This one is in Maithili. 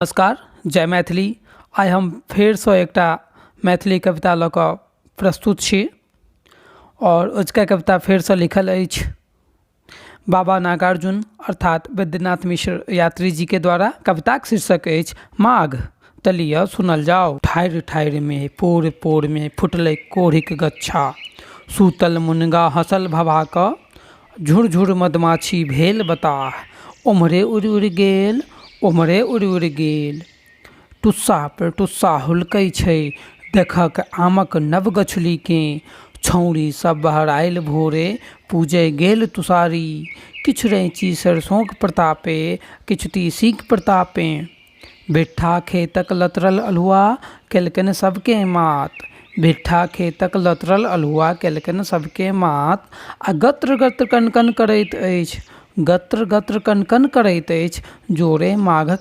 नमस्कार, जय मैथिली। आइ हम फेरसँ एकटा मैथिली कविता लऽ कऽ प्रस्तुत छी आओर अजुका कविता फेरसँ लिखल अछि बाबा नागार्जुन अर्थात वैद्यनाथ मिश्र यात्री जीके द्वारा। कविताक शीर्षक अछि माघ। तऽ लिअ सुनल जाउ। ठाढ़ि ठाढ़िमे पोर पोरमे फुटलै कोढ़िक गच्छा। सूतल मुनगा हँसल भभा कऽ। झुर झुर मधुमाछी भेल बताह। ओम्हरे उड़ि उड़ि गेल ओम्हरे उड़ि उड़ि गेल। टुस्सा पर टुस्सा हुलकै छै देखहक आमक नव गछुलीकेँ। छौंड़ी सब बहरायल भोरे पूजय गेल तुसारी। किछु रैंची सरिसोंक प्रतापे किछु तीसीक प्रतापे। भिट्ठा खेतक लतरल अल्हुआ केलकनि सबकेँ मात। भिट्ठा खेतक लतरल अल्हुआ केलकनि सबकेँ मात। आ गत्र गत्र कनकन करैत अछि। गत्र गत्र कनकन करैत अछि जोरे माघक।